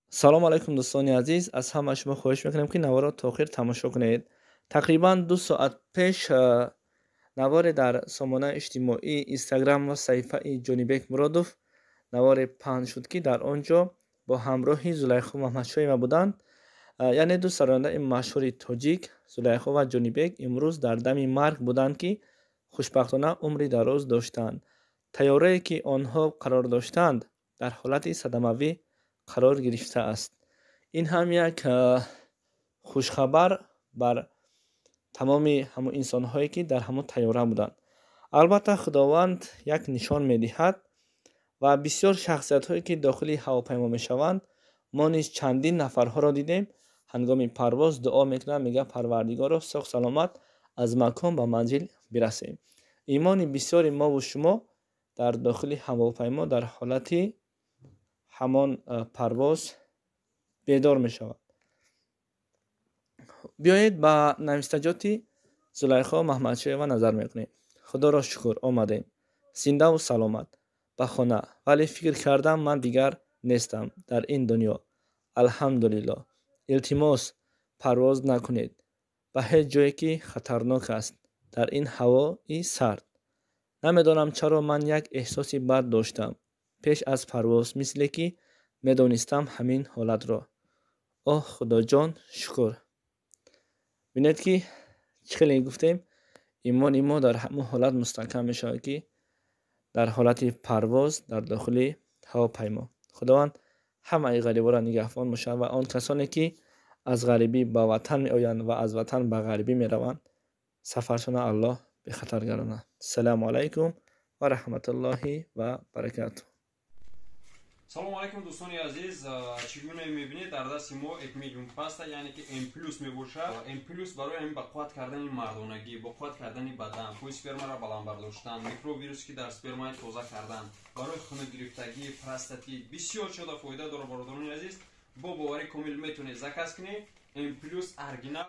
Салом алайкум, дӯстони азиз. Аз ҳама шумо хоҳиш мекунем, ки наворро то охир тамошо кунед. Тақрибан 2 соат пеш наворе дар сомонаи иҷтимоии Инстаграм ва саҳифаи Ҷонибек Муродов наворе паҳн шуд, ки дар он ҷо бо ҳамроҳи Зулайхо Маҳмадшоева буданд. Яъне ду сарояндаи машҳури тоҷик, Зулайхо ва Ҷонибек, имрӯз дар дами марг буданд, ки хушбахтона умри дароз доштанд. Тайёрае, ки онҳо қарор доштанд, дар ҳолати садамавӣ қарор гирифтааст. Ин ҳам як хушхабар бар тамоми ҳамон инсонҳое, ки дар ҳамон тайёра буданд. Албатта, Худованд як нишон медиҳад ва бисёр шахсиятҳое, ки дохили ҳавопаймо мешаванд, мо низ чандин нафарҳоро дидем, ҳангоми парвоз дуо мекунанд, мегӯяд: «Парвардигоро, соғ саломат аз макон ба манзил бирасем». Имони бисёри мову шумо дар дохили ҳавопаймо, дар ҳолати ҳамон парвоз бедор мешавад. Биёед, ба навистаҷоти Зулайхо Маҳмадшоева назар мекунем. «Худоро шукр, омадем зиндаву саломат ба хона, вале фикр кардам, ман дигар нестам дар ин дунё. Алҳамдулиллоҳ. Илтимос, парвоз накунед ба ҳеҷ ҷое, ки хатарнок аст дар ин ҳавои сард. Намедонам, чаро ман як эҳсоси бад доштам пеш аз парвоз, мисле ки медонистам ҳамин ҳолатро. Оҳ, Худоҷон, шукр». Бинед, ки чӣ хеле гуфтем, имони мо дар ҳамон ҳолат мустаҳкам мешавад, ки дар ҳолати парвоз дар дохили ҳавопаймо. Худованд ҳамаи ғариборо нигаҳбон бошад ва он касоне, ки аз ғарибӣ ба ватан меоянд ва аз ватан ба ғарибӣ мераванд, сафаршона Аллоҳ бехатар гардонад. Ассалому алайкум ва раҳматуллоҳи ва баракатуҳ. Салому алайкум, дӯстони азиз. Чӣ гуна мебинед, дар дасти мо Экмедиум паста, яъне ки М плюс мебошад. М плюс барои ҳамин ба қувват кардани мардонагӣ, бо қувват кардани бадан, бӯи спермаро баланд бардоштан, микровирус, ки дар спермаи, тоза кардан, барои хунугирифтагӣ, простатит, бисёр чизода фоида дорад. Бародарони азиз, бо боварӣ комил метавонед заказ кунед. М плюс оригинал.